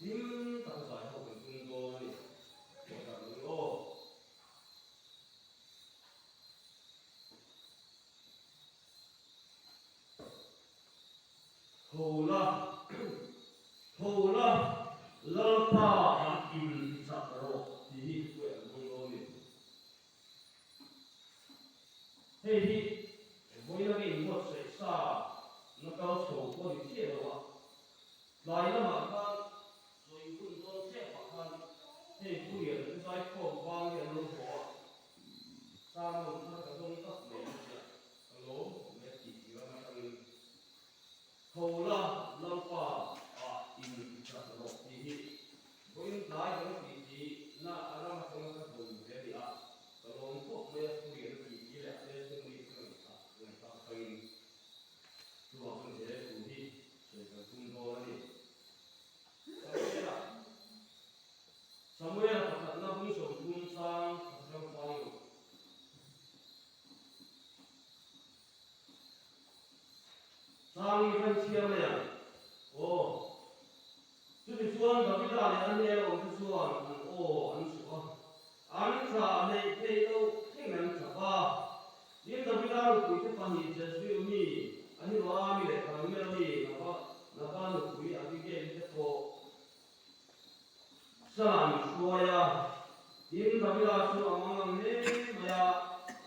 Hlim tak a zai ho kan tum dawn a ni. Tih a darh lo aw. Tho la, tho la, Lalpa ah in ti chak rawh tih hi thupuia an hmang dawn a ni. Hei hi vawiina ka inbuatsaih sa na kal chho pawh a ni chiah lo a, tlai lamah khan sawi hun dawn ṭepah khan hei Pu Liana te zaikhawm vang hi an lo haw a, sermon thar ka dawng tak mai a tia ka lawm khawp mai a tih tir ang atangin Tho la Lalpa ah in ti chak rawh tih hi vawiin tlai kan tih tih na a ram atanga ka dawn ve a ni a, ka lawm khawp mai a Pu Liana tih tih leh a testimony te ka ngaihthah ngaihthlak atangin chuvang chuan he thu hi sawi kan tum dawn a ni. Samuela Samuela pakhatna bung 30 chang khat atang chang lo. Chang i kan chhiar mai ang. Aw. Chutichuan Davida leh a hnena awmte chuan an aw an chhuah a, an tla hleih theih loh thleng an tap a. Tin, Davida nupuite pahnih Jezreel mi Ahinoami leh Karmel mi Nabal nupui Abigail te pawh Salah min hruai a, tin Davida chu a mang ang hle mai a,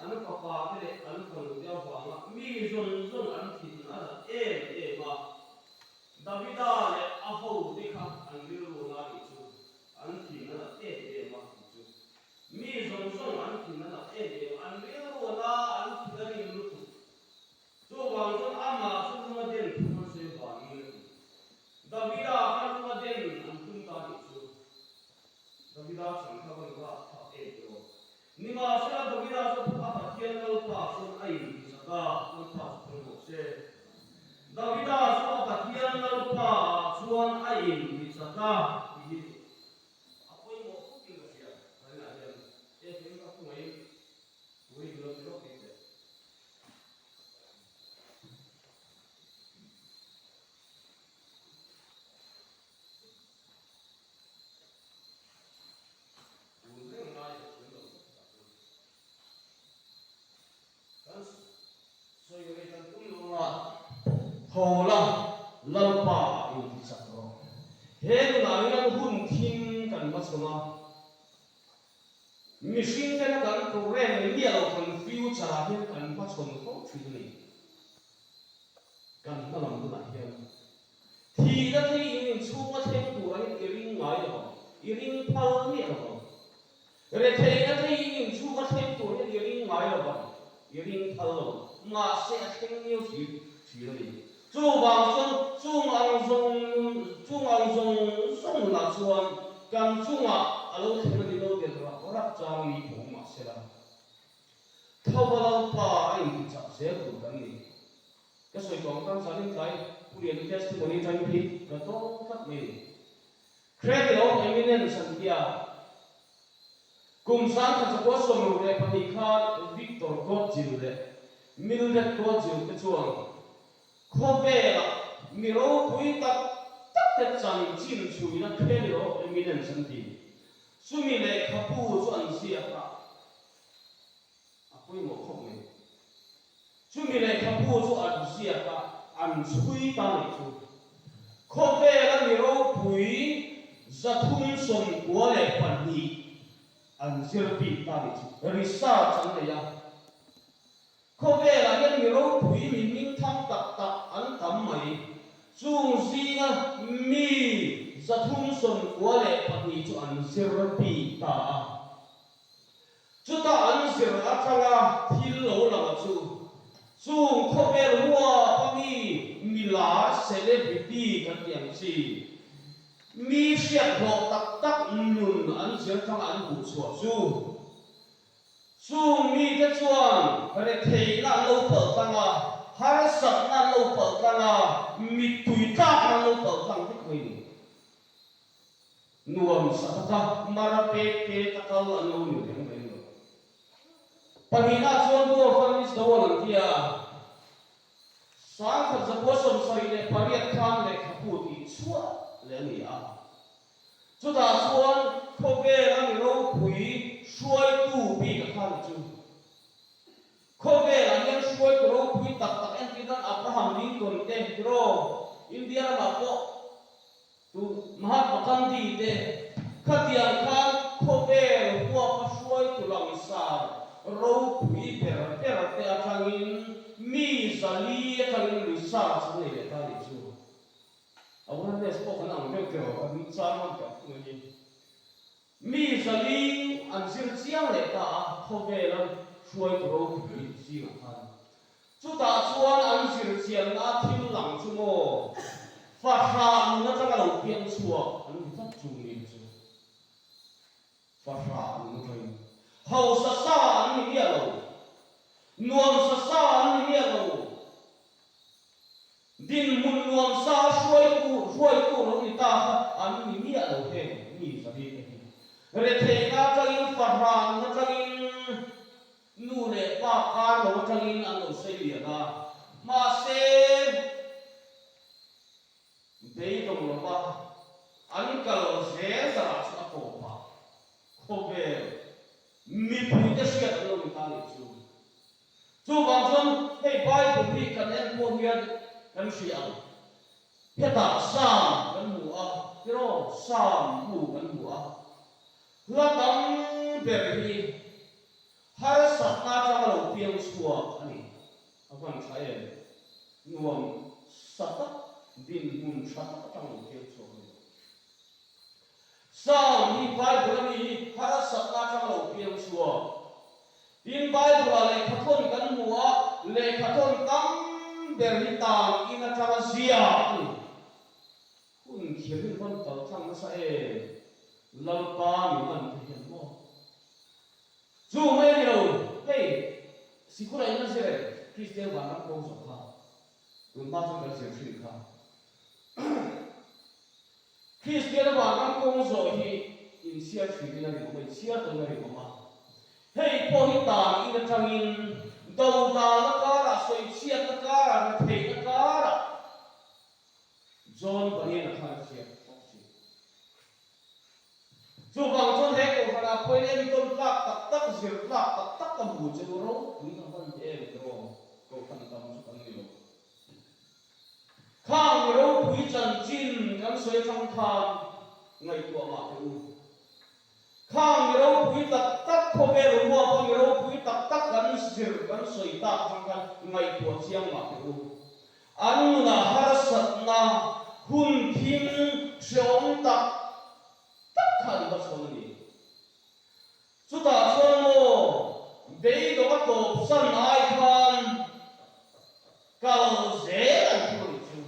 an fapa te leh an fanu te avanga mi zawn zawn an thin a nat em em a. Davida leh a ho te kha an rilru na nih chu an thin a nat em em a tih chu. Mi zawn zawn an thin a nat em em a, an rilru na an thin a rim lutuk. Chuvang chuan amah chu lunga den thu an sawi vangin a ti. Davida kha lunga den an tum ta tih chu Davida chhan kha van rap thlak em tiraw? Nimahsela Davida chu a Pathian Lalpa chuan a intisak a, Lalpa chu phal rawh se. Davida chu a Pathian Lalpa ah chuan a intisak a tih hi a pawimawh khawpin ka hria. Zaninah hian Efraim ka khawngaihin Puri min lo ti rawk bik teh. Tun reng lai a thiam lo tlat tak chuan kan sawi rei kan tum lo a, tho la Lalpa ah inti chak rawh. He nunah hian hun thim kan hmachhawn a. Mihring tena kan program ni miah lo kan future ah hian kan hmachhawn fo thin a ni. Kan hma lam hunah hian thihna thei in inchhung a thleng turah hian i ring ngai lo ang, i ring phal miah lo ang. Retheihna thei in inchhung a thleng tur hian i ring ngai lo ang, i ring phal lo ang. Mahse a thleng miau si thin a ni. Chuvang chuan chung ang zawng chung ang zawng zawng nunah chuan kan chungah a lo thleng a ni lo der rak rak chang ni tho mahsela Thova Lalpa a intichak zel tur kan ni. Ka sawi tawh ang tan zanin tlai Pu Liana testimony atangin phei ka dawng tlat mai a ni. Cradle of Eminence an tia. Kum 1962 khan Victor Godjill leh Mildred Godjill te chuan khawvelah mi ropui tak tak te chanchin chhuina Cradle of Eminence an ti. Chumi lehkhabu chu an ziak a, a pawimawh khawp mai. Chumi lehkhabu chu an ziak a, an chhui ta nih chu. Khawvela mi ropui 392 an zir bik ta nih chu. Research an nei a. Khawvelah hian mi ropui mi hmingthang tak tak an tam mai. Chung zinga mi 392 chu an zir bik ta a. Chutah an zir atanga thil lo lang chu chung khawvel huapa mi milar celebrity kan tih ang chi, mi hriat hlawh tak tak nun an zir tanga an hmuh chhuah chu. Chung mite chuan retheihna an lo palh tlang a, harsatna an lo palh tlang a, mittui tlakna an lo palh tlang vek mai ni. Nuam sa taka mara pek pek a kal an lo ni reng reng lo. Pahnihna chuan Dwarf an is dawn an ti a, 1978 khan lehkhabu tih chhuah leh a ni a. Chutah chuan khawvela mi ropui hruaitu bik a khan chu. Khawvelah hian hruaitu ropui tak tak entir nan Abraham Lincoln te, hero, India ramah pawh tu Mahatma Gandhi te, khatiang khan khawvel huapa hruaitu langsar ropui ber ber te atangin mi 400 atangin research an nei leh ta a nih chu. Awareness pawh kan ang deuh tiraw kan chang ngam tak thung a ni. Mi 400 an zir chiang leh ta a, khawvela hruaitu ropui zingah khan. Chutah chuan an zir chianna a thil lang chu maw fahrah nun atanga lo piang chhuak an ni tlat chu ni chu. Fahrah nun atangin hausa sa an ni miah lo, nuamsa sa an ni miah lo. Dinhmun nuamsa a hruaitu hruaitu lo ni ta kha an ni miah lo heng mi 400 te hi. Retheihna atangin fahrah nun atangin nu leh pa kar lo atangin an lo sei lian a, mahse beidawng lova an kal zel zarah chu a tawp a, khawvel mipuite hriat an lo ni ta nih chu. Chuvang chuan hei Bible hi kan en pawh hian kan hria ang. Hetah Psalm kan hmu a, tiraw? Psalm bu kan hmu a. Hla tam ber hi harsatna atanga lo piang chhuak a ni. A hman tha em? Nuam sa tak, dinhmun tha tak atanga lo piang chhuak a ni. Psalm hi Bible a mi hi harsatna atanga lo piang chhuak. Tin, Bible-ah lehkhathawn kan hmu a, lehkhathawn tam ber hi tan in atanga ziak a ni. Hun khir hi van kal tlang nasa em? Lalpa mi hman te hian maw? Chu mai a ni lo, hei sikula in a zir em? Kristian vanram kawng zawh kha tun hma chuan kan zir thin kha. Kristian vanram kawng zawh hi inchhiar thin in a rinawm a, inchhiar tawn a rinawm a. Hei pawh hi tan in atangin dodalna karah, sawichhiatna karah, retheihna karah John Bunyan-a khan a ziak tlat thin. Chuvang chuan he kohhranah pawhin entawn tlak tak tak, zir tlak tak tak ka hmu che u, ropui ka hman em tiraw, kohhran tam chu kan ni lo. Khang ropui chanchin kan sawi atang khan ngaihtuah mah teh u. Khang mi ropui tak tak khawvel huapa mi ropui tak tak kan zir kan sawi tak atang khan ngaihtuah chiang mah teh u. An nunah harsatna hun thim hrehawm tak tak kha an va chhawn a ni. Chutah chuan maw beidawng a tawp san ai khan kal zel an thu a nih chu.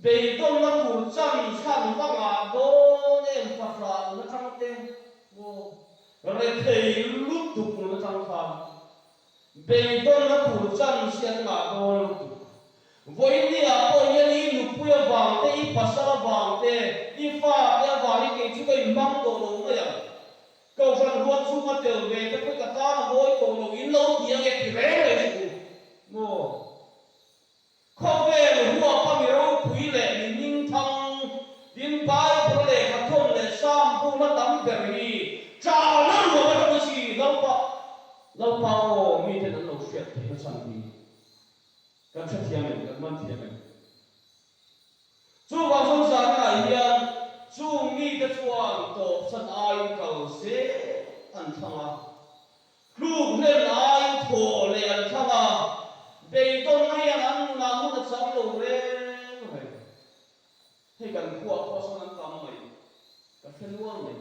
Beidawnna tur chan chhan va ngah dawn em fahrah nun atang te maw rethei lutuk nun atang khan beidawnna tur chan hi an ngah dawn lutuk. Vawinia pawh hian i nupui avang te, i pasal avang te, i fa te avang hi kei chu ka inhmang tawh lo mai ang. Kohhran huang chhunga tel ve te pawh ka tan a mawi tawh lo, in lo ti ange ti reng reng suh u maw? Khawvel huapa mi ropui leh mi hmingthang, tin Bible lehkhathawn leh Psalm bu hla tam ber hi ṭahna ruang atanga si Lalpa Lalpa aw miten an lo hriat theihna chhan hi Kan hrethiam em? Kan man thiam em? Chuvang chuan zanah hian chung mite chuan tawpsan aiin kal zel an thlang a, tluk hlen aiin thaw leh an thlang a, beidawnna hian an nunah hmun a chang lo reng reng. Hei kan khuaah pawh sawn an tam mai, ka hre nual mai.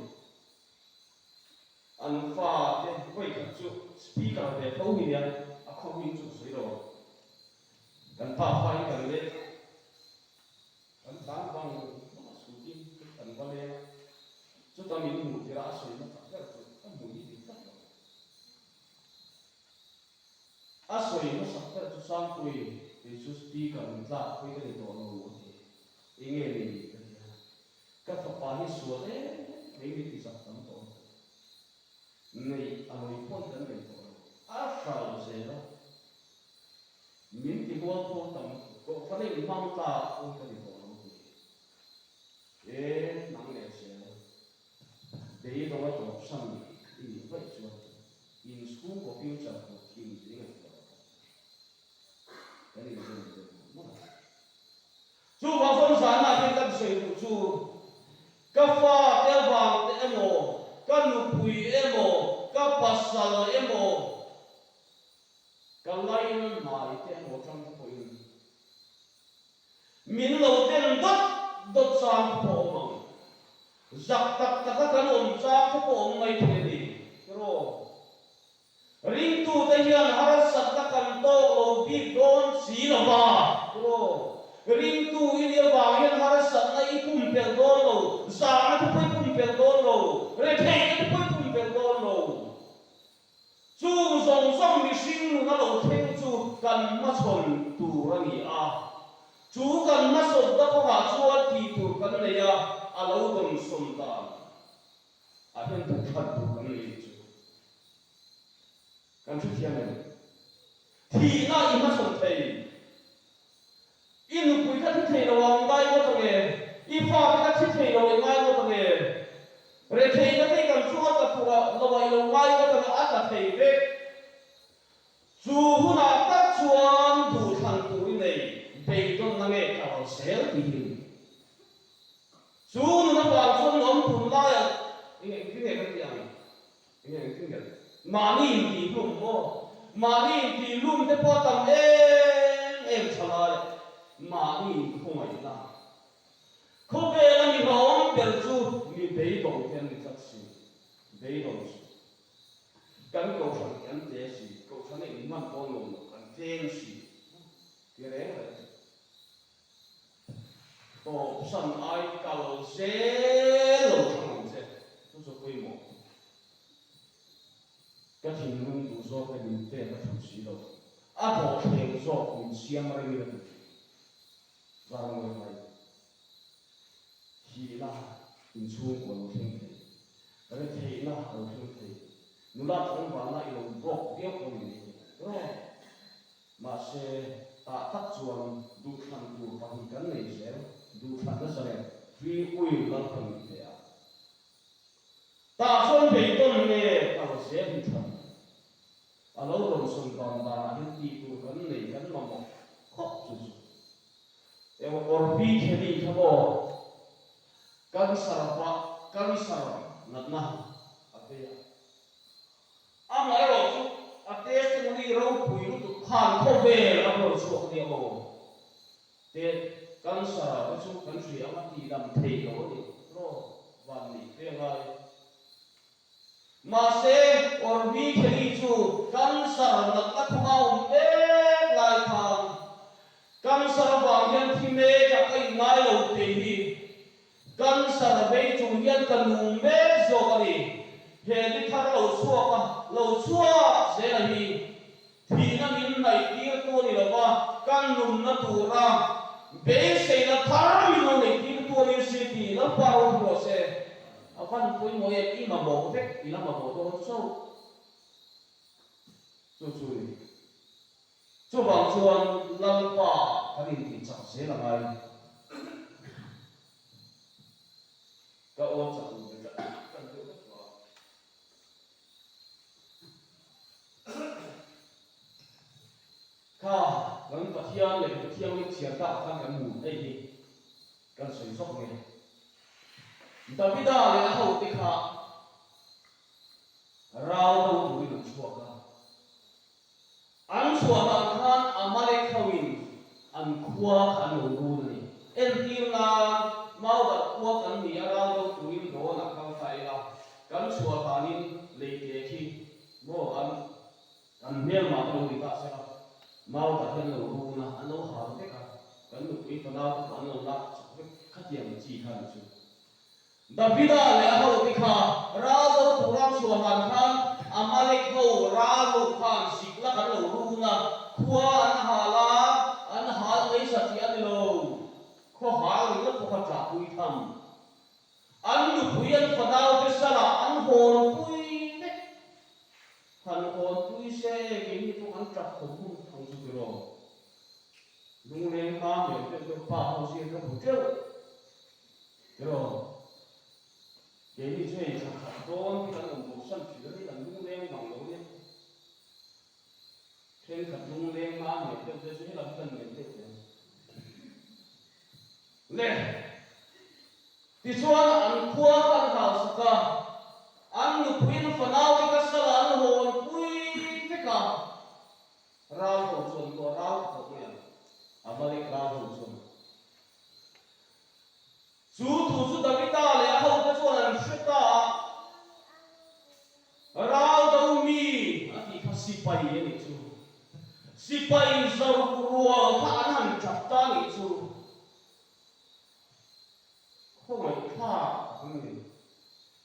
An fate vawikhat chu speaker ve tho hi nia, a khaw hming chu ka sawi lo ang. Kan pa fa in kan leng a, kan tlan vang vang a chhutin kan va leng a, chuta min hmuh tirh a a sawi hmasak ber chu ka hmuh hi dik tlat lo. A sawi hmasak ber chu Sangpui, kei chu speaker min tlak pui ka ni tawh lo a ti. Enge ni ka ti a, ka fapa hi sual em mai min ti zak tam tawh lutuk. Neih a lawi pawn kan nei tawh lo, a hral zel a. Min ti mual pho tam lutuk, kohhran a inhmang tlak pawn ka ni tawh lo a ti. E, nang leh zel a. tura tawpsan i nih vaih chuan in chhungkaw future tur thim tih ngaihtuah lo tawh kan inzem ve mawlh mawlh a. Chuvang chuan zanah hian kan sawi duh chu ka fate avang te emaw, ka nupui emaw, ka pasal emaw, ka laina hnai te emaw atang te pawhin Min lo den dawt dawt chang te pawh awm ang. Zak tak taka kan awm chang te pawh awm mai thei a ni. Tiraw? Ringtute hian harsatna kan tawk lo bik dawn si lo va. Tiraw? Ringtu i nih avang hian harsatna i pumpelh dawn lo, zahna te pawh i pumpelh dawn lo, retheihna te pawh i pumpelh dawn lo. Chung zawng zawng mihring nuna lo thleng chu kan hmachhawn tur a ni a. Chu kan hmasawnna kawngah chuan tih tur kan nei a, a lo dawnsawn dan a hian duhthlan tur kan nei chu kan hrethiam em? Thihna i hmachhawn thei. I nupui kha thi thei lo ang ngai ngawt ang e, i fate kha thi thei lo i ngai ngawt ang e, retheihna te kan chunga tla tura lo ah i lo ngai ngawt ang a, a tla thei vek. Chu hunah tak chuan duhthlan tur i nei beidawnna nge kal zel tih hi. Chu nun avang chuan awm tun laiah eng engtin nge kan tih ang? Enge engtin nge? Mahni intihlum maw? Mahni intihlum te pawh a tam em em tha lai a, mahni inkhawngaihna. Khawvela mi hlauhawm ber chu mi beidawng te an ni tlat si, beidawng si. Kan kohhran hi an te si, kohhrana inhman pawh nuam lo, kan tlem si, ti reng reng. Tawpsan ai kal zel lo thlang ang che, chu chu pawimawh. Ka thinlung duh zawk te min pek a thu si lo, a dawhthleng zawk min siam rengin a ti thin. Zarmawi hai thihna inchhungkaw lo thleng thei, retheihna lo thleng thei, nula tlangvalna i lo bawk viau pawh ni mai thei. Mahse, tah tak chuan duhthlan tur pahnih kan nei zel, duhthlanna zalen, free will, Lalpan min pe a. Tah chuan beidawn nge kal zel hi thlan. A lo dawnsawn dan danah hian tih tur kan nei kan mamawh khawp chu chu. Eng awrpi theli kha maw cancer vah cancer natna a vei a. Amaherawh chu a testimony ropui lutuk khan khawvel a rawn chhuak nia aw. Te cancer ah te chu kan hria ang a tih dam thei lo a ni raw van nih fe ngai. Mahse Orbi Kelly chu cancer natna khawng a awm mek lai khan cancer avang hian thi mek ah ka inngai lo tih hi Cancer vei chung hian ka nung mek zawk a ni. He ni thar lo chhuak a, lo chhuak zel a hi. Thihna min ngaihtirtu a ni lo va, ka nunna tura beiseina thar min lo neihtirtu a ni si tih Lalpa rawng rawh se. A van pawimawh em, i mamawh vek, i la mamawh dawn chauh. Chu chu ni. Chuvang chuan Lalpa kan intih chak zel a ngai. Ka aw chak lo ve tlat kan deuh vek tawh a. Kha kan Pathian leh Pathianghlim chhiar tak khan kan hmu hei hi kan sawi zawk nge. Davida leh a hote kha rau do turin an chhuak a. An chhuah dan khan Amalek hoin an khua kha an lo run a ni. Entir nan Maudarh khua kan ni a, rau do turin dawnah kal ta ila, kan chhuah danin leite khi maw an kan hmelmah te lo ni ta se la, Maudarh hi an lo run a, an lo hal vek a, kan nupui fanau te pawh an lo lak chak vek khatiang chi kha ni chu. Davida leh a hote kha ral do tura chhuah hlan khan Amalek ho ral ho khan Ziklag an lo run a, khua an hal a, an hal mai satliah a ni lo, khaw hal ringawt pawh kha ṭahpui tham. An nupui an fanaute salah an hawnpui vek. Han hawnpui se keini pawh kan ṭap khawp hun ang chu tiraw. Lungleng hma hmel deuh deuh pa ho zir ka hmu ṭeuh. Tiraw? Keini chu hei thla khat dawn hi kan awm bo san thin a ni, kan lungleng vang lo nia. Thenkhat lungleng na a nei deuh te chu helam kan nei deuh zel. Le, tichuan an khua kha an hausak a, an nupuiin fanaute ka sala an hawn pui vek a, ral ho chuan maw ral ka tawh mai ang, Amalek ral ho chuan. Chu thu chu Davida leh a hote chuan an hre ta a, Ral do mi a tih kha sipai a nih chu. Sipai zaruk rual kha an han tap ta a nih chu. Khawngaihthlak tak an ni.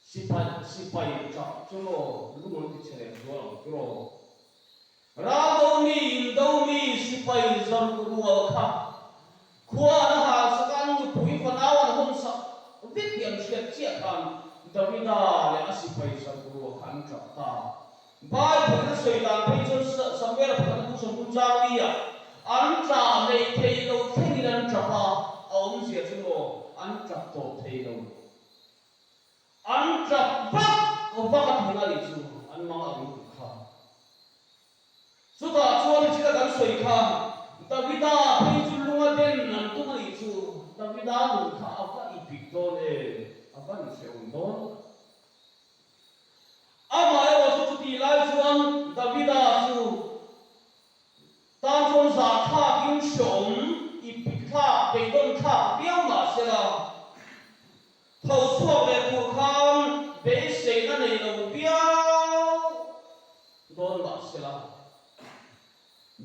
Sipai sipai tap chu maw lung an ti chhe leh zual ang tiraw. Ral do mi, in do mi sipai zaruk rual kha Khua an hal sak a, an nupui fanau an hawn sak vek tih an hriat chiah khan Davida leh a sipai zarh kha an tap ta. Bible in a sawi dan phei chuan Samuel pakhat a bu 30 chang li-ah an tah neih theih lo thlengin an tap a, a awmzia chu maw an tap tawp thei lo. An tap vak vak a tihna nih chu an mang ang lutuk kha. Chutah chuan chita kan sawi kha, Davida phei chu lunga den an tum a nih chu, Davida nun kha a va ipik dawn em, a va inhrehawm dawn tak. Amaherawh chu chutih lai chuan Davida chu tan chuan zahthlakin hrehawm, ipik thlak, beidawn thlak viau mah sela, tho chhuak leh tur khan beiseina nei lo viau dawn mah sela,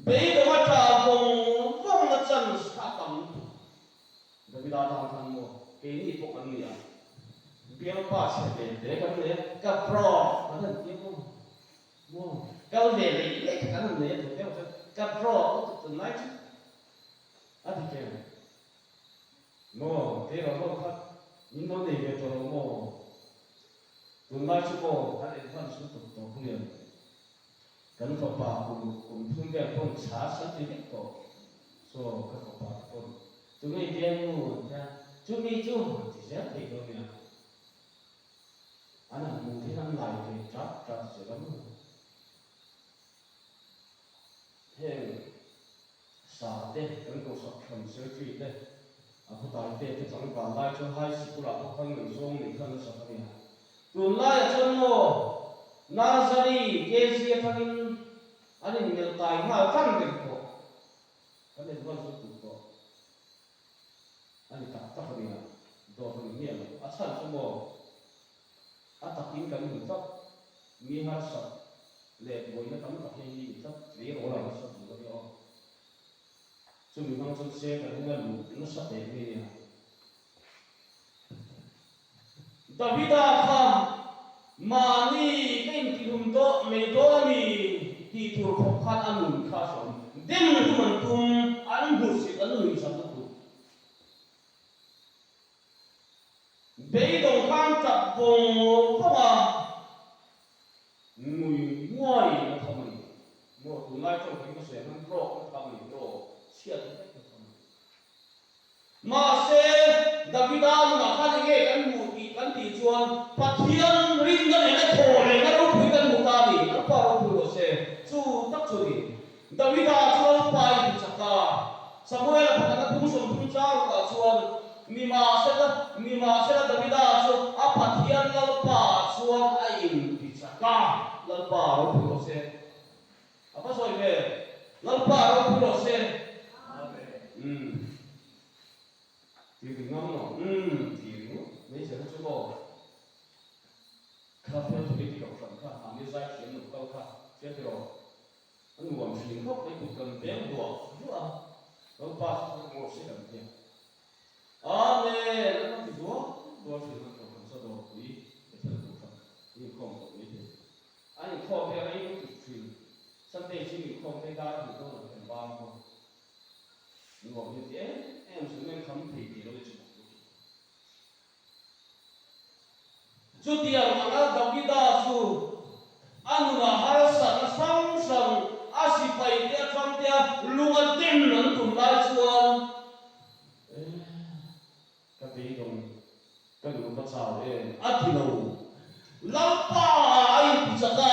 beidawng a tah vawng vawngna chance kha a tam lutuk. Davida tan khan maw keini pawh kan ni a, bialpa chhe ve ve kan nei a, ka bro kan han ti a maw, maw kal ve leh leh kha kan han nei a tun deuh chuan ka bro lutuk tunlai chu a ti kem. Maw, keimah ho kha min lo nei ve tawh lo maw? Tunlai chu maw kan advance lutuk tawh hniam. Kan fapa kum kum thum vel pawn chha san ti vek tawh. Saw ka fapa te pawn chumi bialnu an tia, chumi chu an ti zel thei dawn nia. An han hmuh theih an lai ve trat trat zel a maw? Heng sa te kan kohsak thlan secretary te a khutai te te changval lai chuan high sikul ah pawh khan ngaihzawng neih kha nasa ka nia. Tunlaiah chuan maw nursery KG atangin an inmelh tai nghal tan reng tawh. Kan advance lutuk tawh a ni tak tak a nia, dawt a ni miah lo. A chhan chu maw a takin kan hmu tlat, mi harsat leh buaina tam tak hei hi ni tlat, tleirawl a harsat duh a nia aw. Chumi hmang chuan Satan hian a luh nasa teh mai a nia. Davida kha mahni ka intihlum dawh mai dawn a ni tih tur khawp khan a nun kha a hreawm. Dem hlum an tum, an hmuhsit, an nuihzat lutuk. Beidawng khan tap vawng vawng a, ngui nguai na tham a ni. Maw tunlai tawngtai ka sawi ang khan rawk na tham a ni, rawk chhiat na vek na tham a ni. Mahse, Davida nunah khan enge kan hmuh tih kan tih chuan Pathian rinna nena thaw rehna ropui kan hmu ta a ni. Lalpa ropui rawh se. Chu tak chu a ni. Davida chu Lalpa in ti chak a. Samuela pakhat a phung 30 chang rukah chuan, Nimahsela, nimahsela Davida chu a Pathian Lalpa chuan a inti chak a. Lalpa ropui rawh se. A va sawi ve. Lalpa ropui rawh se. Amen. Umm. Ti ri ngam lo. Umm ti ringawt hmeichhe kha chu maw. Kha Phiangthawliti kohhran kha mahni zai thiam lo kal kha hriat ti rawh. A nuam thin khawp mai kut kan veng duah duah a. Lalpa chu thar ngawt se kan tia. Amen! An lo ti duah duah thin a kohhran sa dawrpui Bethel kohhran inkhawm tawh mai thei. An inkhawm hi a rei lutuk thin. Sunday zing inkhawm phei dar hnih dawn ah hian bang bawk. Nuam hi ti em em chu men kham thei tih lo hi chu bawk lutuk. Chutiang anga Davida chu a nunah harsatna hrang hrang a sipai te atang te a lung a den an tum lai chuan, Eh, ka beidawng. Ka nun ka chau em? A ti lo. Lalpa a intichak a,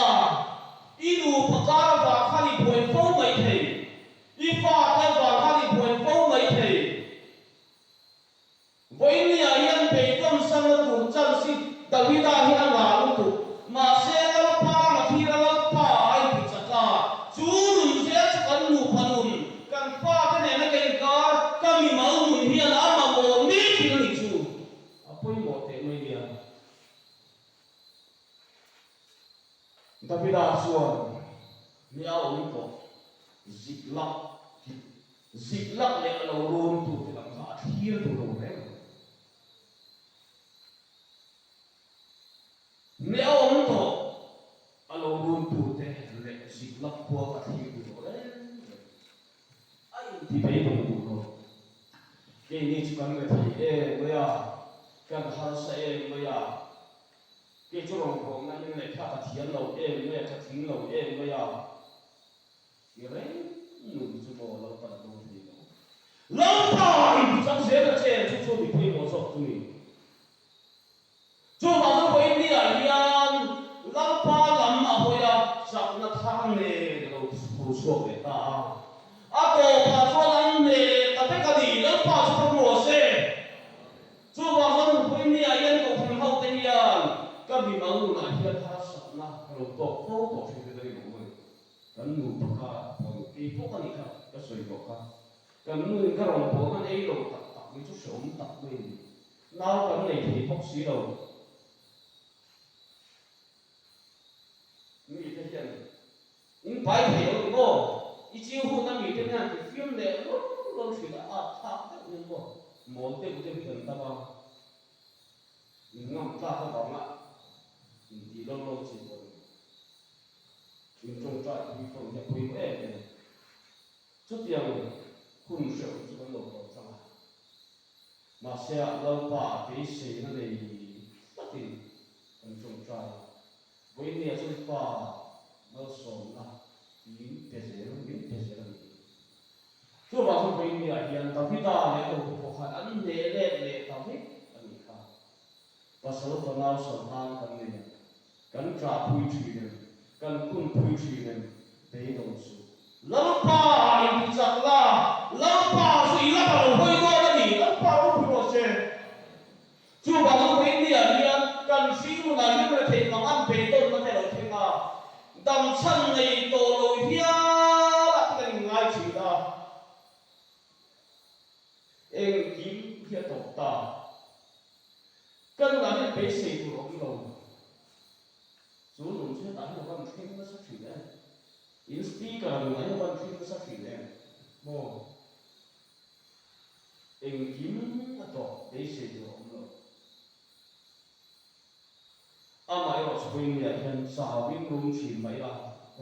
i nupa kar avang khan i buai fo mai thei, i fate avang khan i buai fo mai thei. Vawinia hian beidawnsanna tur chance hi Davida hi a ngah lutuk. Mahse, Lalpa ram a thlir a, Lalpa a intichak a, chu nun zel chu kan nupa nun, kan fate nena ka inkar, ka mimal nun hian a mamawh mi thil a nih chu a pawimawh teh mai nia. Davida chuan mi a awm tawh Ziklak Ziklak leh a lo rawn tur te lam kha a thlir duh lo reng a. Mi a awm tawh a lo rawn tur te leh Ziklak khua kha a thlir duh lo reng reng. A inti beidawng duh lo. Keini chu kan rethei em mai a, kan harsa em mai a. Kei chu rawngbawlna in lehkha ka thiam lo em mai a, ka tling lo em mai a. I reng nun chu maw lo pan dawn thei lo. Lalpa intichak zel a che chu chu mi pawimawh zawk chu ni. Chuvang chu Vawinia hian Lalpa lam a hawi a, chakna thar nen a lo tho chhuak leh ta a. A tawpah chuan an hneh leh ta vek a ni. Lalpa chu ka hmu rawh se. Chuvang chuan Vawinia hian Kohhran hote hian ka mimal nunah hian harsatna ka lo tawk fo tawh thin te ka rinawm a ni. Kan nu pakha pawh kei pawh ka nih kha ka sawi tawh kha. Kan nuin ka rawn pawh hman ei lo tak tak mai chu hrehawm tak mai a ni. Nau kan nei thei bawk si lo. Mite hian in pai thei lo ni maw? I chiu hun a mite hian ti fiam leh rawn rawn thin a, at thlak deuh hian maw mawl deuh deuh hi kan tam a. In ngam tlak avanga intih lawl lawl chi pawh a ni. In tawngtai pui tawn hi a pawimawh em em. Chutiang hun hreuh chu kan lo tawp tlang a. Mahse a Lalpa beiseina nei tlatin kan tawngtai a. Vawinia chuan Pa malsawmna min pe zel, min pe zel a nih hi. Chuvang chuan Vawinia hian Davida leh a hotu pawh khan an hneh let leh ta vek a nih kha. Pasal fanau sawrtan kan nei a, kan ṭahpui ṭhin em, kan kunpui ṭhin em, beidawng suh. Lalpa intichak la, Lalpa chu i laka lo hawi dawn a ni, Lalpa ropui rawh se. Chuvang chu Vawinia hian kan hringnunah hian rethei hmang an beidawnna te lo thleng a, damchhan nei tawh lo hial ah te kan inngai ṭhin a. Engkim hi a tawp ta. Ka nunah hian beisei tur awm lo. Chu nung chu hetah hian a van thleng nasa thin em? In speaker nunah hian a van thleng nasa thin em? Maw? Engkim a tawp beisei tur awm lo. Amaherawh chu Vawinia hian chauin rum thin mah ila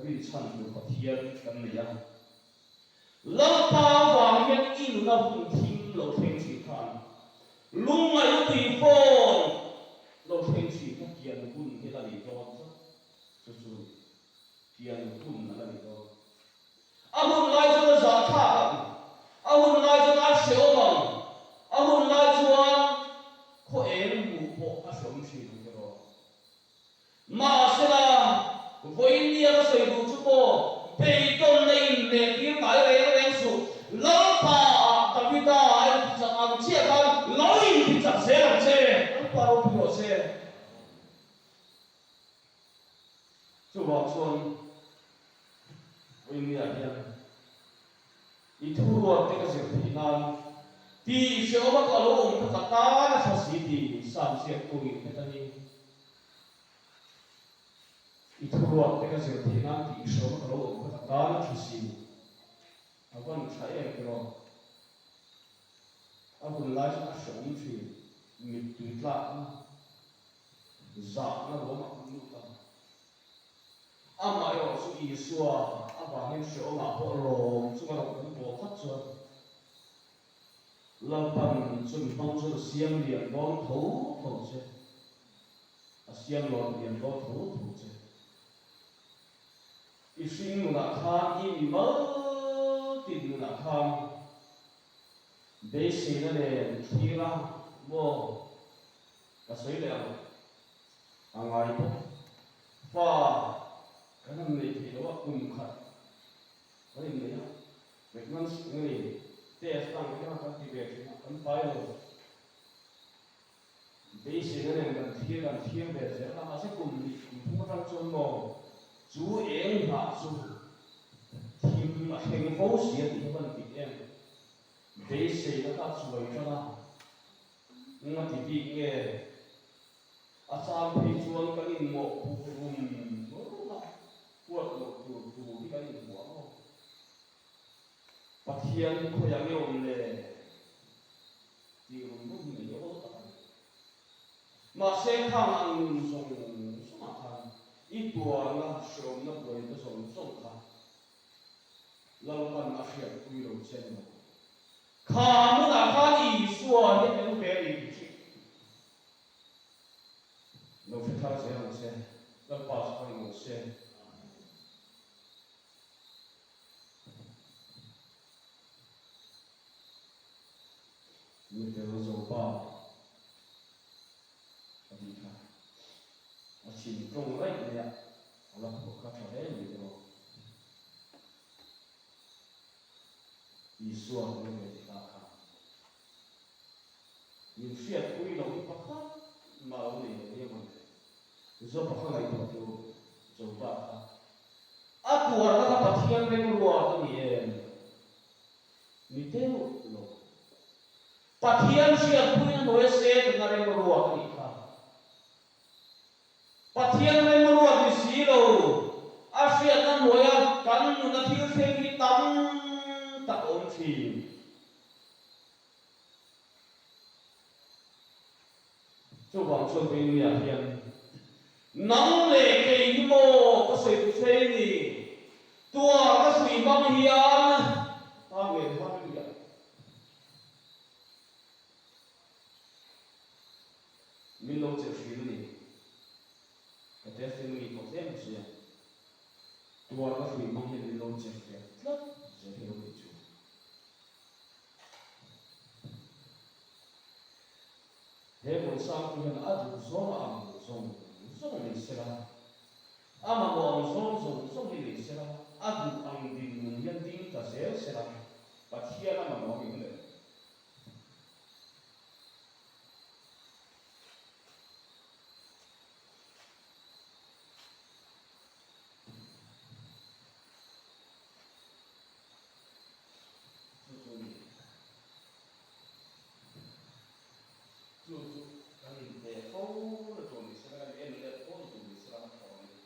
rinchhan tur Pathian kan nei a. Lalpa vang hian i nuna hun thim lo thleng thin khan lungngaihna tui fawn lo thleng thin kha kian hun hi la ni dawn tlat. Chu chu kian hun a la ni dawn. A hun lai chuan a zahthlak ang, a hun lai chuan a hrehawm ang, a hun lai chuan khaw eng hmuh pawh a hrehawm thin ang tiraw. Mahsela, vawinia ka sawi duh chu pawh beidawnna inhnehtir ngai reng reng suh. Lalpa ah Davida a intichak ang chiah khan lo intichak zel ang che. Lalpa ropui rawh se. Chuvang chuan vawinia hian i thuruat te ka zir theih nan tih hrehawm a ka lo awm kha ka tan a tha si tih Sam ziaktu in heta hi. I thuruat te ka zir theih nan tih hrehawm a ka lo awm kha ka tan a tha si. A van tha em tiraw? A hun lai chuan a hrehawm thin, mittui tlakna, zahna ruamah kan lut a. Amaherawh chu Isua avangin hrehawmah pawh lawm chunga rawn kan bawl phawt chuan Lalpan chumi hmang chuan a siam lian dawn tho tho che. A siam lawm lian dawn tho tho che. I hring nunah khan i mi mal tin nunah khan beiseina nen thlir a maw? Ka sawi leh ang a ngai bawk. Fa kan han neih theih loh a kum khat kan inneih a, pregnancy eng nge test ang te kha kan ti ve thin a, kan pai lo. Beiseina nen kan thlir kan thlir ve zel a, mahse kum hnih kum thum atang chuan maw chu eng hnah chu thim a thleng fo si a tih kha ka ni dik em? Beiseina kha a chuai tan a, nga ti bik nge a chang phei chuan kan inmawh puh rum rum a, huat loh tur tur hi kan inhmuh ang aw. Pathian hi khawiah nge awm le? Tih rum rum hi nei awl tak a ni. Mahse khang ang nun zawng zawngah khan i tuarna hreawmna buaina zawng zawng kha Lalpan a hriatpui lo che ni lo. Kha hmunah khan Isua hi a tel ve a ni tih hrilh lo hre thar zel ang che. Lalpa chu ka inawm se. Mitel Zopa a tih kha a chhim tawng raih mai a, a la phuah kha tha hle mai tiraw. Isua tel ve tih lah kha min hriatpui loh hi pakhat mah lo nei lo nia mawle. Zopa kha ngaihtuah teh u, Zopa kha a tuarna kha Pathian remruat a ni em? Ni deuh lo. Pathian hriatpuina hnuaia Setana remruat a nih kha. Pathian remruat ni si lo, a hriatna hnuaia kan nuna thil thleng hi tam tak a awm thin. Chuvang chuan Veinuiah hian nang leh kei hi maw ka sawi tu thei ni? Tuar ka hrui hmang hian Amen Hallelujah. Min lo chelh hrim a ni. Ka testimony pawh tlem a sawi a. Tuar ka hrui hmang hian min lo chelh ve tlat zel hi lo nih chu. He Muansangtu hian a duh zawng a ang zawng zawng nei sela, a mamawh ang zawng zawng zawng hi nei sela, a duh ang dinhmun hian ding ta zel sela, Pathian a mamawh ang em le? Chu chu ni. Chu chu kan inteh fo na tur ni sela, kan en let fo na tur ni sela ka thaw ni.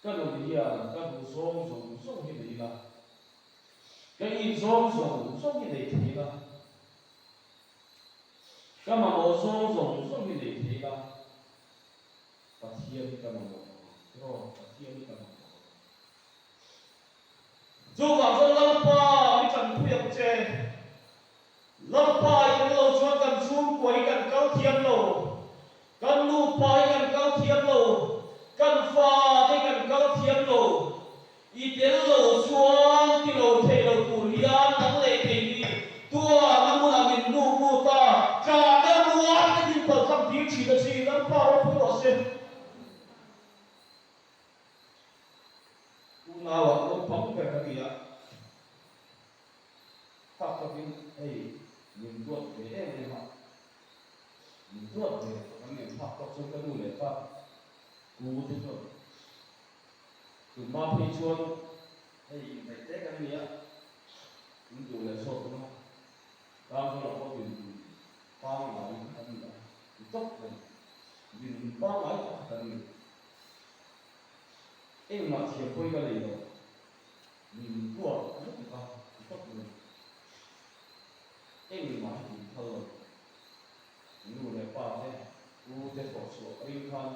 Ka nun hian ka duh zawng zawng zawng hi nei ila, ka it zawng zawng zawng hi nei thei ila, ka mamawh zawng zawng zawng hi nei thei ila, Pathian hi ka mamawh lo ang tiraw? Pathian hi ka mamawh lo ang. Chuvang chuan Lalpa mi tanpui ang che. Lalpa i tel lo chuan kan chhungkua hi kan kal thiam lo, kan nupa hi kan kal thiam lo, kan fate hi kan kal thiam lo. I tel lo chuan ti lo thei lo tur hian nang leh kei hi tuarna hmunah min hnuk lut a, tlahna rual te min paltlang tir thin a chi. Lalpa ropui rawh se. Unauah naupang ber ka ni a, tak takin hei min duat ve em em a, min duat ve kan nen phak tawk chuan ka nu leh pa ku te chuan tunhma phei chuan hei indaih te kan ni a, min duh leh zawk dawn a, Tangzawlah pawh dinhmun pangngai kan ni a, ti tawp mai, dinhmun pangngai tak kan ni. Engmah thiam pawi ka nei lo, min tuar lutuk a ti tawp mai. Engmah hi tih phal lo, nu leh pa te, u te thawh chhuah ring khan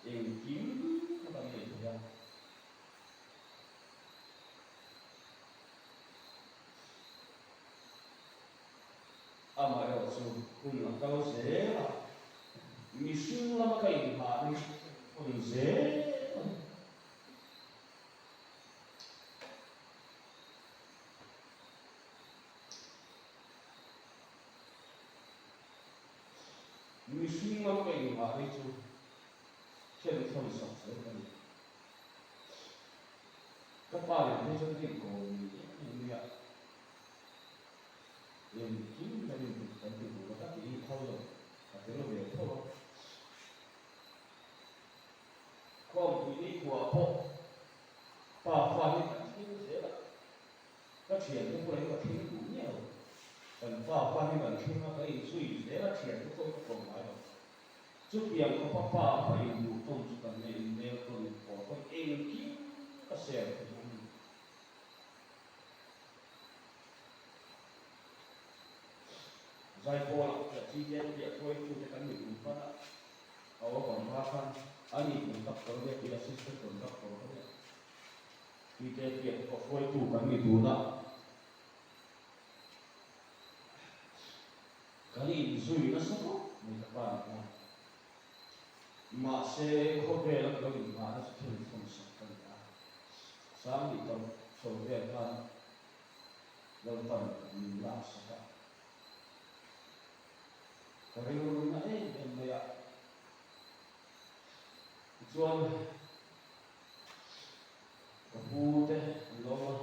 engkim kha kan nei thei a. Amaherawhchu hun a kal zel a, mihring lama ka inhah hi hun zel a ni. Mihring lam ka inngah rei chu khen thawn sak zel ka ni. Ka pa leh phei chuan ka inkawm ni em em mai a, engkim kan inti kan ti duh lo ka ti phal lo, ka tel ve tho a. Khawmpui ni khuaah pawh pa fa hi kan thleng zel a, ka thiante pawh hi ka thleng duh miah lo. Kan pa fa hi kan thleng a, ka inzui zel a, thiante pawh hi ka kawm ngai lo. Chutiang khawpa pa fa induh tawn chu kan nei inmel tawn inpawh tawn engkim ka share thei a ni. Zaipawlah piah chi te piah hruaitute kan ni dun hman a, a over hma khan a ni conductor nge tih assistant conductor ka nia. Chi te piah te pawh hruaitu kan ni dun a. Kan inzui nasa khawp mai ka pa nih khan. Mahse, khawvela ka lo inngahna chu thil thawn sak ka ni a. Sangni tawrh chho vel khan Lalpan min lak sak a. Ka rilru na em em mai a. Tichuan, ka pu te an lo awm a.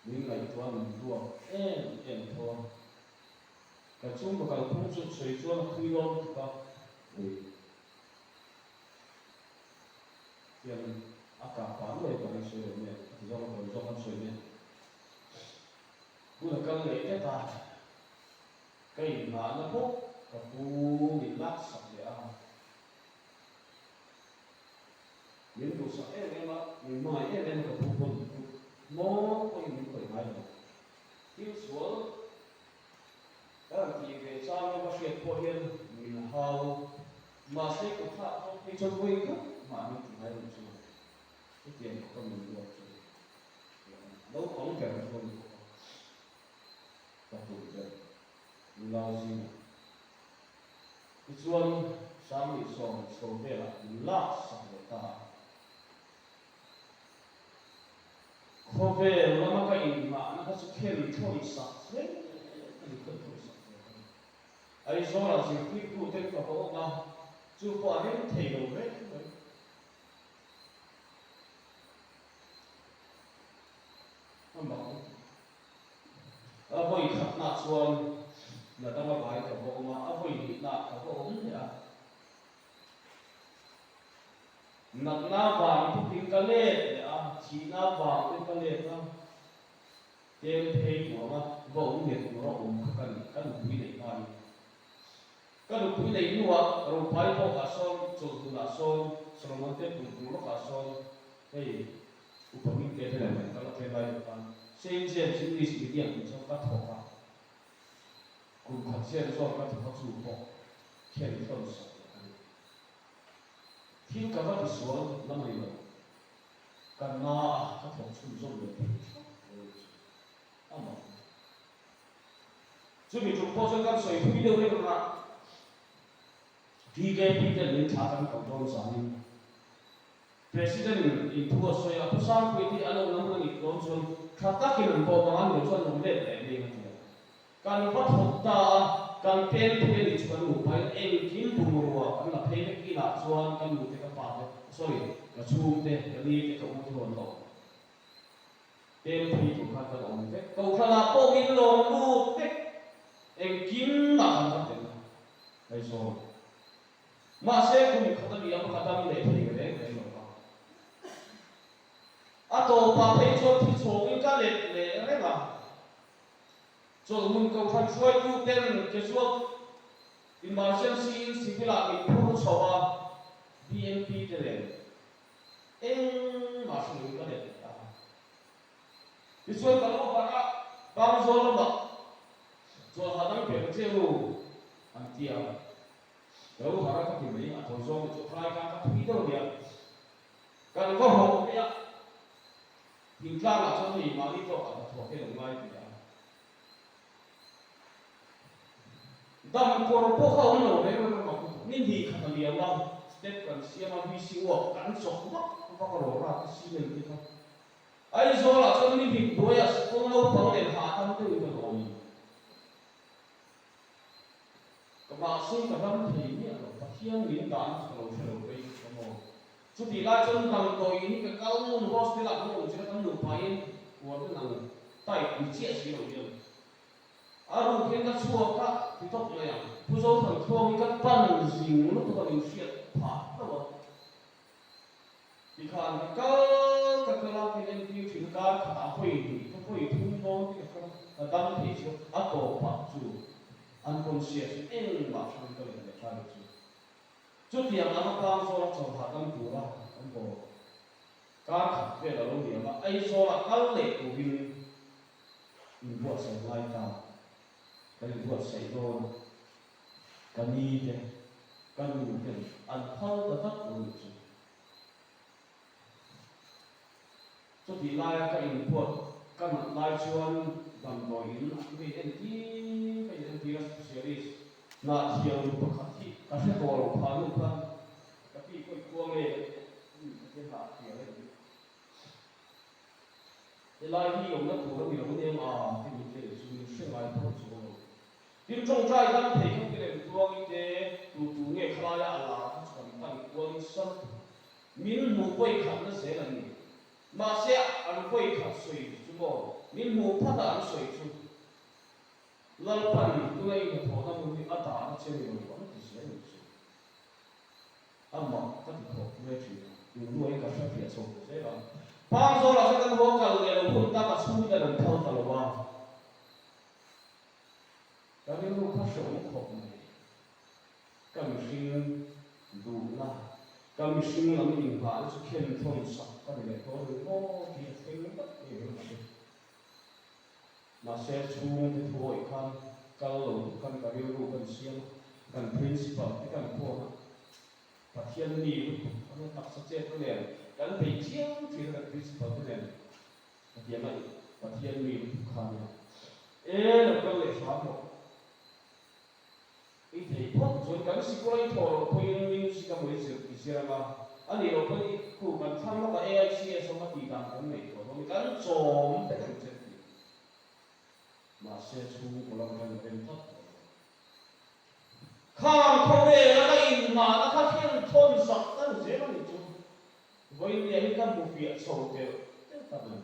Min ngaihtuah min duak em em tho a. Ka chhungkaw kalphung chu sawi chuan a thui dawn lutuk a, ui hian a kah pah nuai pah in sawi lo nge a ti zawk a tawi zawk an sawi nge. Hun a kal leh tep a, ka inngahna bawk ka pu min laksak leh a. Min duhsak em em a, min hmangaih em em a ka pu pawn kut hmawng pawhin min khawih ngai lo. Thil sual ka rawn tih ve chang lova hriat pawh hian min hau. Mahse kut thlak zawk phei chuan vawi khat mah min ti ngai lo chu hetiang khawpa min duat chu naupang ber chu a ni bawk a, ka tum ber nula zingah. Tichuan, 2010 chho velah min lak sak leh ta a. Khawvel lama ka inngahna kha chu khen thawn sak zel a ni, khen thawn sak zel a ni. Aizawlah zirtirtuten ka va awm a, chu pawh a rem thei lo reng mai. A mak lutuk. A vawi khatna chuan na danga vai ka va awm a, a vawi hnihna ka va awm leh a. Natna vang bawkin ka let leh a, thihna vang te ka let a, tel phei duang a va awm leh tura awm kha ka ni, ka nupui neih hmain. Ka nupui neih hnuah Ropai bawkah sawn, Chawlhhmunah sawn, Solomon Temple bul lawkah sawn hei Upa Hmingte te nen kan kal a tlem lai deuh khan Saint James English Medium tih chuan ka thawk a, kum khat zen zawn ka thawk a chu pawh khen thawn sak leh a ni. Thil ka va tisual la mai lo, ka na a ka thawk chhunzawm leh thei thlap lo chu a mak a ni. Chumi tum pawh chuan kan sawi thui deuh reng a, TKP ten min thlah kan kal dawn zanin President in thu a sawi a, Pu Sangpui te hi an awmna hmun a nih dawn chuan tha takin an bawm ang, an lo chuan awm let leh mai a ti a. Kan va thawk ta a, kan pen phei a nih chu kan nupain engkim bungrua kan la phei vek inah chuan ka nu te ka pa te, sorry, ka chhung te, ka ni te, ka u te ho an la awm. Pen phei tur khan kan awm vek. Kohhranah pawh min lawm lut vek, engkim ah kan va tel Aizawl. Mahse kum khat a liam ka dam leh thei reng reng lo va. A tawpah phei chuan thi chhawngin ka let leh reng a. Chawlhhmun kohhran hruaitu ten casual emergency in civil ah min phur chho a, BNP te nen engmah hrilhin ka let leh ta. Tichuan ka lo harh a, Pangzawl lamah chawlhah dang pe ta che u an ti a. Ka lo harh a ka ti mai, a thaw zawng chu hlai khan ka thui deuh nia. Kan va haw mai a, thingtlangah chuan hei mahni tawkah hnathawh hian an ngai ti a. Dam kawr pawh kha awm lo reng reng a mak lutuk. Ni hnih khat a liam a, step kan siam a, VC uak kan chawk vak vak a rawra te cement te kha. Aizawlah chuan ni hnih hnuaiah sikul naupang nen hahdam deuhin kan awm. Ka mahse ka dam thei miah lo, Pathian min dahna chu ka lo hre lo rei ka maw. Chutih lai chuan damdawi hi ka kal ngun hostel ah kan awm chin a kan nupain warden ang type ni chiah si lo hian a ruk hian ka chhuak a ti tawp mai ang. Pu Zothanthluang hi ka pan zing lutuk a min hriat phah hlauh a. Tikhan ka kal ka kal a, min entir thin a, kar khatah hawi hnih ka hawi thum dawn tih ka kal a, ka dam thei chu a tawpah chu unconscious in engmah hran ka let leh ta lo chu. Chutiang anga tlang zawla chawlhah dam tura kan haw kar khat vel a lo liam a, Aizawlah kal leh turin inbuatsaih ngai ta, kan inbuatsaih dawn a. Ka ni te, ka nu ten an phal ta tlat lo nih chu. Chutih laia ka inbuat ka nat lai chuan damdawi in ka in entir ka in entir a specialist hnahthial nu pakhat hi ka hre tawh lo phah nu kha ka pi kawi khua nge ka ti hnahthial a ni. Helai hi awmna tur a ni lo aniang a ti min ti leh chu min hre ngai phawt chuang lo. Tin tawngtai dam thei kha tirem tluangin te tu tu nge khalaia a lar kha chu kan pan kualin sal tur min hmuh pawi khatna zel an ni. Mahse an pawi khat sawi chu maw min hmuh phat a an sawi chu Lalpan tuna i hnathawhna hmun hi a dahna che ni lo an ti zel ni chu. Amah ka ti thawk mai thin a, tun hnuah hi ka hre fiah chho ta zel a. Pangzawlah chuan kan haw kal leh lo hun tak a chhungten an phal ta lo a. Ka rilru kha hrehawm khawp mai. Ka mihring duhna, ka mihring lam inghahna chu khen thawn sak ka ni leh dawn ang maw tih a thleng vat ngei ang che. Mahse chhungte thu awih khan kal lo tur khan ka rilru kan siam a, kan principal te kan phone a, Pathian mi lutuk anga taksa chet nen kan bei chiang thin a kan principal te nen. Pathian a Pathian mi lutuk kha nia. E lo kal leh hram rawh. I thei phawt chuan kan sikul a i thawh loh pawhin music a mawni zir i zir anga, a nih loh pawhin i khu kan thlang lawk a AICS awm a tih dan kan neih tawh dawn kan chawm vek ang che tih. Mahse chhungkaw lam hian a rem tlat tawh lo. Khang khawvel a ka inhmahna kha thlen thawn sak ka ni zel a nih chu. Vawinia hi ka hmu fiah chho telh telh tak a ni.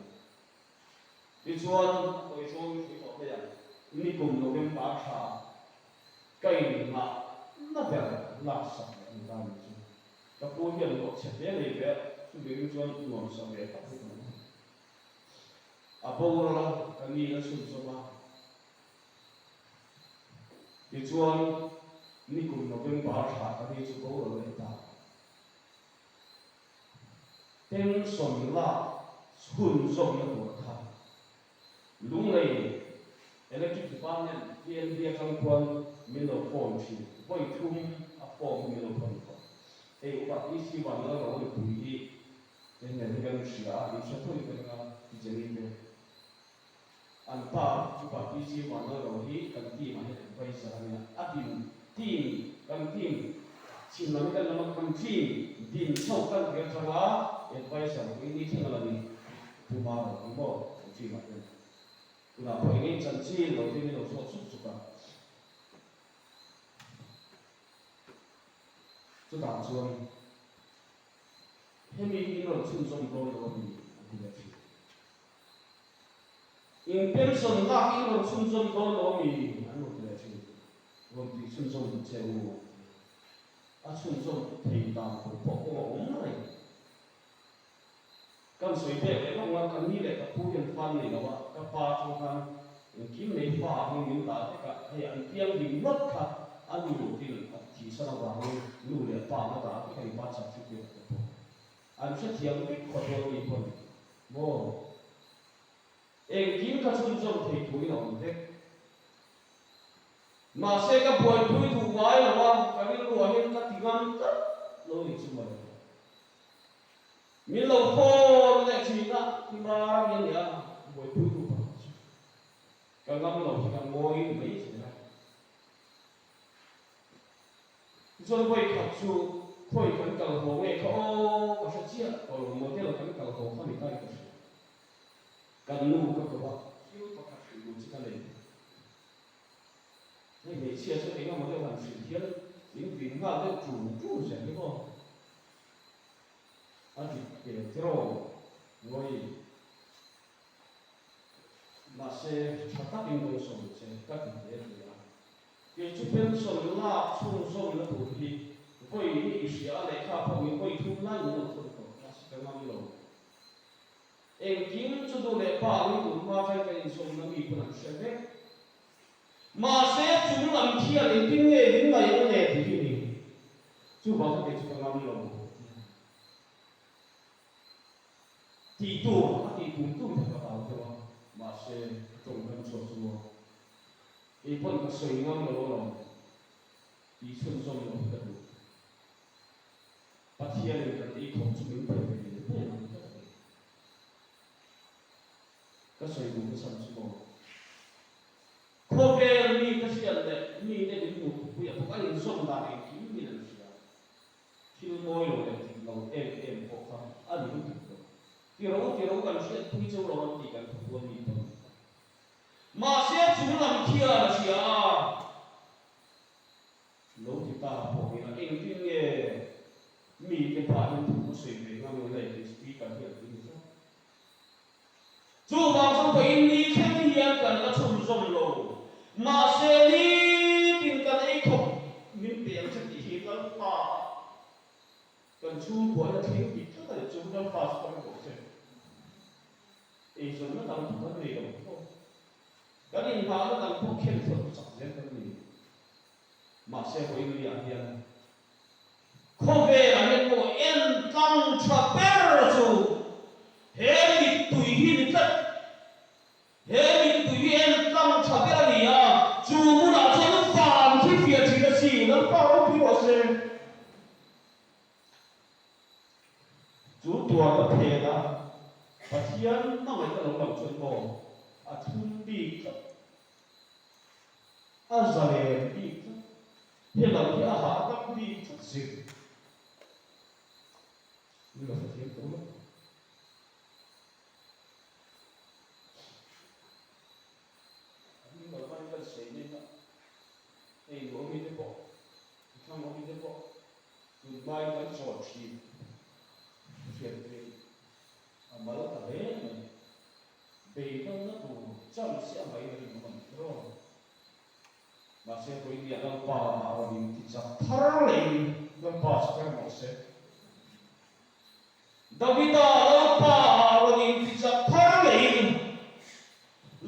Tichuan, a tawi zawngin hrui tawh mai ang. Nikum November thla ka inhmah na ber laksak leh a ni ta nih chu. Ka pu hian hlawh chhe hle nei ve a, chumi ring chuan nuamsa ve tak hi ka hmu. A boral a, ka ni a chhunzawm a. Tichuan, nikum November thla ka ni chu boral leh ta. Pension lak chhunzawmna tur kha Lunglei Electric Department PNB atang khuan min lo phone thin. Vawi thum a form hi min lo thawn tawh. Hei upa PC Vanlalro nupui hi eng hi kan hria a, in hre thawi vek anga ti Jenny te. An pa upa PC Vanlalro hi kan team ah hian advisor a nia. A din team kan team chhim lam hi kan lam a kan team din chho kan tih atanga advisor pawh hi ni thleng a la ni Pu Maro hi maw kan team ah hian tunah pawh eng eng chanchin lo te min lo chhuak chuk chuk a. Chutah chuan hemi in rawn chhunzawm dawn lo a ni an ti leh thin. In pension lak in rawn chhunzawm dawn lo mi? An rawn ti leh thin. Rawn tih chhunzawm duh che u an ti a. A chhunzawm thei dan tur pawh kawng a awm reng. Kan sawi pek leh lawk nga, ka ni leh ka pu hian fa an nei lo a, ka pa atang khan engkim nei fa ang in min dah vek a, hei an piang ding ngawt kha a nu tin a thihsan avangin nu leh pa anga dah vek a ni, birth certificate te pawh. An hrethiam vek khawtual mi pawn maw? Engkim ka chhunzawm thei turin a awm vek. Mahse ka buaipui duh ngai lo a, ka rilruah hian ka ti ngam tlat lo nih chu mawle. Min lo phone leh thin a, ti mar mi a nia, buaipui duh pakhat chu. Ka ngam lo hi ka ngawi mai zel a. Tichuan vawi khat chu khawi kan kal haw nge kha aw ka hre chiah tawh lo, motel kan kal haw kha ni ta in ka hria. Kan nu ka ko a, thil pakhat hrilh duh chu ka nei. Hei hmeichhia chu eng emaw deuh han hrilh hian min vin nghal deuh ṭun ṭun zel hi maw? A dik hmel tiraw Ngawi. Mahse, ṭha takin dawngsawm che ka ti hle hle a. Kei chu pension lak chhunzawmna tur hi vawi hi i hria a, lehkha pawh min vawi thum lai min lo thawn tawh, mahse ka ngam lo. Engkim chu nu leh pa angin tun hma atangin kan inzawmna mi pawn an hre vek. Mahse, chung lam thian engtin nge min ngaih ang le tih hi ni. Chuvang chuan kei chu ka ngam lo. Tih tur a tih tum tum kha ka hlau deuh a, mahse a tawngkam chhuak chu maw kei pawn ka sawi ngam lo alawm tih chhunzawm lo hi ka duh. Pathianin kan ei khawp chu min pe ve mai ang ka ti. Ka sawi duh na chhan chu maw khawvel mite hriat leh mite min hmuh pui a bawk a inzawm dan engkim min an hria. Thil mawi lo leh dik lo em em pawh kha a ni lutuk lo. Ti ro ti ro kan hriat pui cheu lo an tih kan thu huam mi pawn. Mahse chung lam thian a hria a. Lo ti ta pawh ila engtin nge mite pahin thu ka sawi ve ngam ang le tih speaker hi an ti ni tlat. Chuvang chu vawiin ni thleng hian kan la chhunzawm lo. Mahse nitin kan ei khawp min pe ang che tih hi Lalpa kan chhungkuahna thleng dik tlat a ni. Chu Lalpa chu kan rawh che. Eizawnna dang pawh kan nei lo tawp. Kan inhahna dang pawh khen thlawt chak zel kan ni. Mahse vawiin niah hian Khawvelah hian maw en tlang tha ber chu he mittui hi ni tlat. He mittui hi en tlang tha ber a ni a, chu hmunah chuan van khi fiah thin a si, Lalpa ropui rawh se. Chu tuarna phena Pathian hmangaihna lo lang chuan maw a thum bik tlat. A zalen bik tlat. He lam hi a hahdam bik tlat zir. Min lo hrethiam tawh lo. A hming lo hmain kan sawi mek a, hei nuam mite pawh, thlang awm mite pawh tun hmain kan chawl thin. Hriat theih a mal ta hle mai. Beidawnna tur chance a ngaih a rinawm a ni kher aw. Mahse Vawinia Lalpa ah rawn in ti chak thar leh in Lalpa chu kher mawh se. Davida Lalpa ah rawn in ti chak thar leh in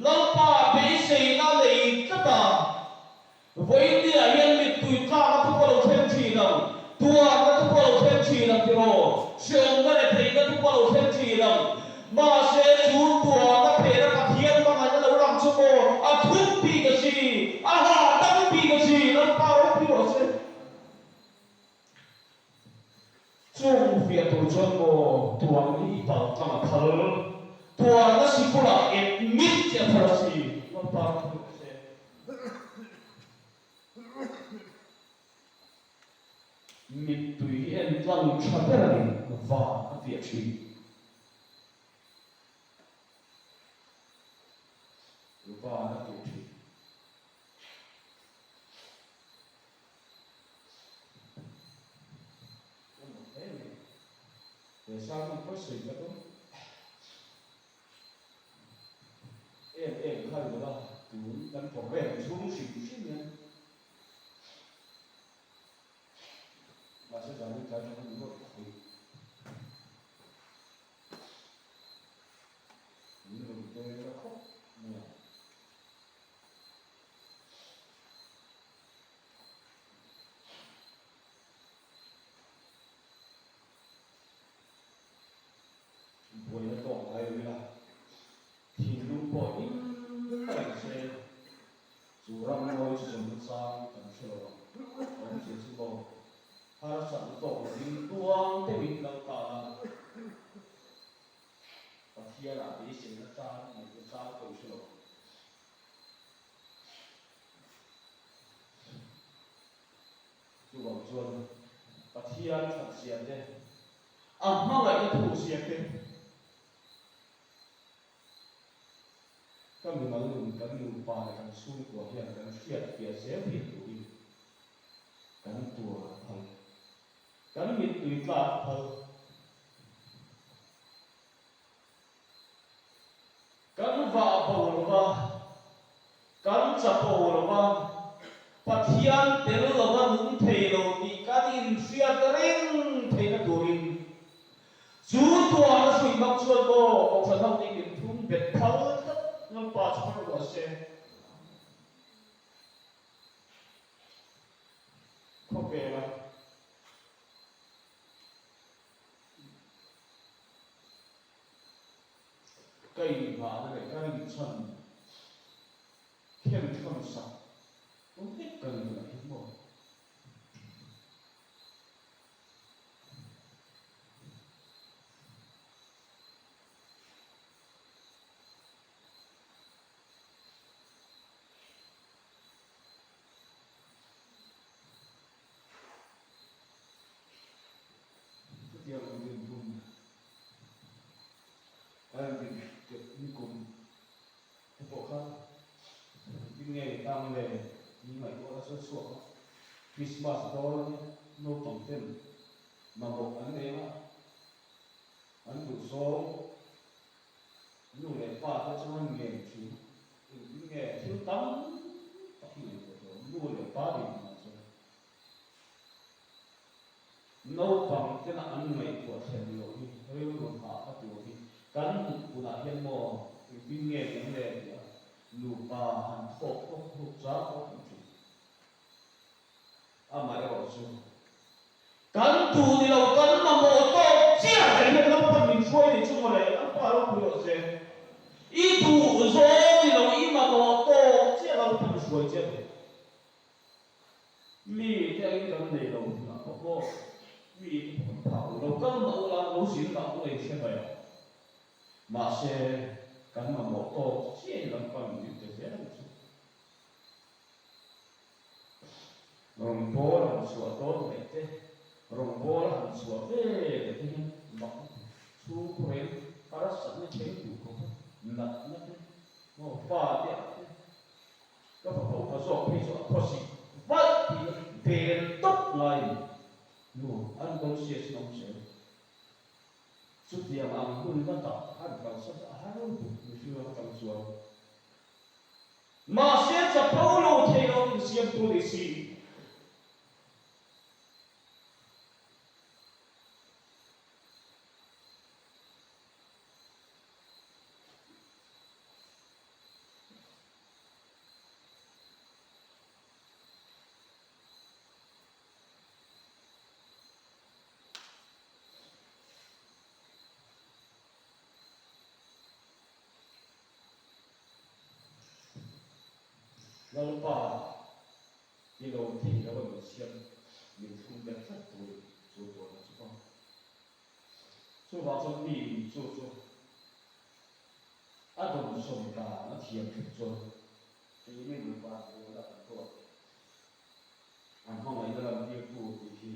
Lalpa beiseina nei tlat a, Vawinia hian mittui tlakna thu pawh lo thleng thin ang, tuarna thu pawh lo thleng thin ang tiraw, hreawmna leh theihna thu pawh lo thleng thin ang. Mahse, chu tuarna phena Pathian hmangaihna lo lang chu maw a thup bik a si, a hahdam bik a si, Lalpa ropui rawh se. Chung fiah tur chuan maw tuang hi i pal tlang a phal, tuarna sikulah admit che a phal a si, Lalpa ropui rawh se. Mittui hi en tlang tha ber a ni, van a fiah thin. Van a fiah thin. A nuam hle mai. He sermon pawh sawi ka tum. Em em kha ni lova, tun kan program chhung hrim hrim hian mahse zanin tlai atanga min rawn khawih min rawn deng ta khawp mai a. Buaina tawk ngai lo ila, thinlung pawh hlim reng se, chu ram ngawi chu zawm nachang kan hre lo ang. Awmzia chu maw, harsatna tawk lovin tuang deuhin kal ta la, Pathianah beiseina chang ngaihna chang pawh i hre lo ang. Chuvang chuan Pathian thatzia te, A hmangaihna thukzia te, ka mimal nun, kan nupa leh kan chhungkua hian kan hriat. hriat fiah zel theih turin kan tuar a phal. Kan mittui tlak a phal. Kan vah bo lo va, kan chapo lo va, Pathian tel lova nung thei lo tih kan inhriat reng theihna turin chu tuahna hrui hmang chuan maw Kohhran ho nih min thum bet phal tlat Lalpa chu phar ruah se. Khawvela. Ka inghahna leh ka rinchhan khem thawn sak tum vek ka ni tunah hian maw? Chutiang ang dinhmun a rawn din tep nikum te pawh kha engtin nge ni tang le tih ngaihtuah nasa chhuak a, Krismas dawn a nia, naupang ten mamawh an nei a, an duhzawng nu leh pa te chuan ngen thin a, engtin nge thil tam tak hi ngaihtuah tur a awm nu leh pa dinhmunah chuan. Naupang tena an ngaihtuah thlen loh hi rilru nghah ka tur hi kan mut hunah hian maw engtin nge kan le tih a nupa han thawk hlawk hlawk chang pawh kan ṭin. Amaherawhchu, kan duh ni lo kan mamawh tawk chiah reng hian Lalpan min hruai ni chu mawle, Lalpa ropui rawh se. I duh zawng ni lo i mamawh tawk chiah Lalpan hruai che a ni. Mi te angin kan nei lo tihah pawh maw mi te pawh kan phak lo, lo kal mah ula, lo zin mah ula in hre mai ang. Mahse, kan mamawh tawk chiahin lam pan min pe zel ang chu. Rawngbâwl a han chhuah dawn leh te, rawngbâwl a han chhuah ve leh te hian mak chhungkhureng harsatna thleng duh khawp a, natna te, maw fa te ah te, Ka fapa upa zawk phei chu a khawsik vaih tih ven tawp laiin nu unconscious in a awm zel. Chutiang ang hun la tak han kalsan chu a har lutuk mihring lam atang chuan. Mahse chapo lo thei lo insiamtu ni si. Lalpa i lo thei lo a min siam min thlum bet tlat tur chu tuarna chu ka chuvang chuan mi in chu chu A dawnsawm dan a thiam thut chuan keini nupa buaina kan tuar. An hmangaihna lan tirtu tih hi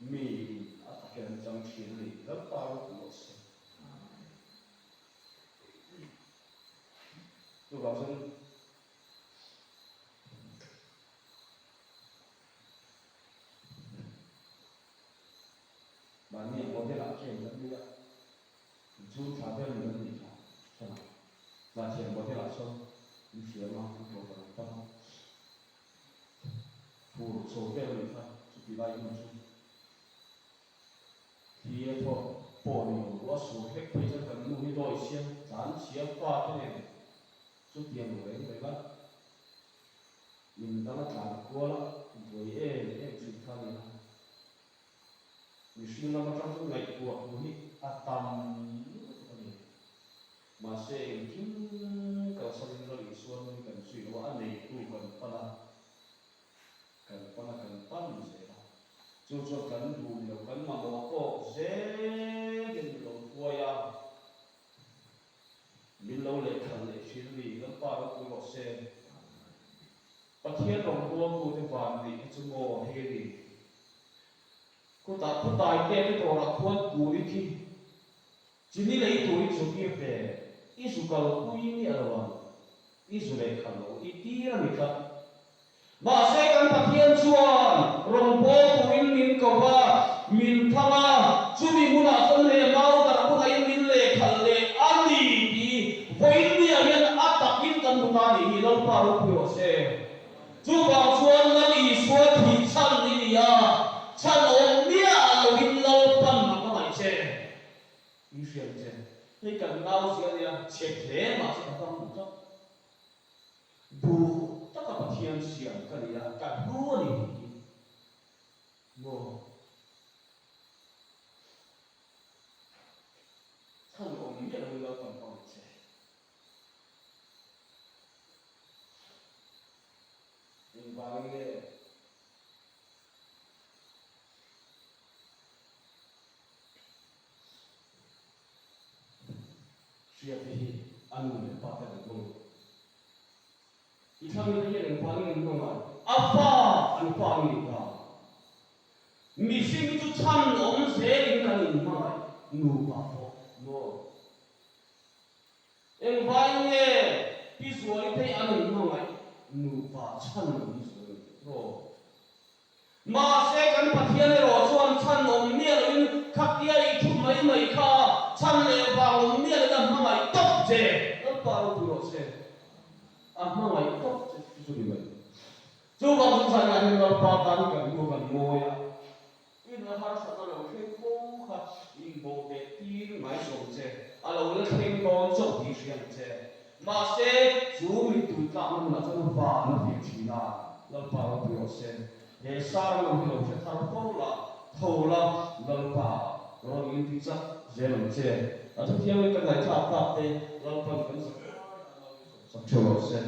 mi in a takin an chang thin a ni. Lalpa ropui rawh se. Chuvang chuan mahni a model ah khian kan nia. Chu thla vel ni kan nih kha thlan ah tla thiam model ah sawn in hriam a an tuah kan tam a fur chho vel a nih kha chuti lai hun chu thli a thawk pawh ni lo ruah a sur hlek phei chuan kan nu hi dawi siam tlan chhia fa te nen chutiang reng reng a in dang a tlan kual a buai em em thin kha a ni a. Mihring lam atang chu ngaihtuah tur hi a tam lutuk a ni. Mahse engkim kalsanin Lal Isua hnung hi kan zui lo a, a neitu kan pan a, kan pan a, kan pan zel a. Chu chuan kan duh ni lo, kan mamawh tawk zel hian min lo hruai a, min lo lehkhalh leh thin a ni. Lalpa ropui rawh se. Pathian rawngbawltute van neih kha chu maw hei a ni. Khutah khutai te te dawrah khuan kuri khi chini lei turin zu tir te, i zu kalpui miah lo ang, i zu lehkha lo i tir a ni tlat. min ko va, min thlang a, chumi hmunah chuan he mau darh hunah in min lehkhalh leh a ni tih vawiinniah hian a takin kan hmu ta a nih hi, Lalpa ropui rawh se. Chuvang chuan Lal Isua thih chhan i ni a, chhan awm miah loin Lalpan a hmangaih che. I hriat che, hei kan nau zia nia, chhe hle mahse ka hmang duh tlat. Duh taka Pathian siam ka ni a, ka hlu a ni tih hi maw? Chhan awm miah loin Lalpan hmangaih che. Engvangin nge? Hriate hi a nu leh pa te an hmang. I thlang te hian engvangin an hmang a? A fa an fa an nih ta. Mihring hi chu chhan awm zelin kan inhmangaih nupa pawh maw? Engvangin nge Pi Zuali te hi an inhmangaih nupa chhan awm zel an nih maw? Mahse, kan Pathian erawh chuan chhan awm miah loin khatia i thu mai mai kha chhan leh vang awm miah loin a hmangaih tawp che. Lalpa ropui rawh se, a hmangaih tawp che chu chu ni mai. Chuvang chu zanah hian Lalpa tan kan hnu kan ngawi a, in a harsatna lo thleng fo kha inbawh beh tir ngai sawm che, a lo la thleng dawn chauh tih hria ang che. Mahse, chu mittui tlakna hmunah chuan van a fiah thin a, Lalpa ropui rawh se. He sermon hi lo hre thar fo la, tho la, Lalpa rawn inti chak zel ang che. A thuthiangin kan ngaihthlak tak te Lalpan kan zak lai a lo insawm sak theuh rawh se.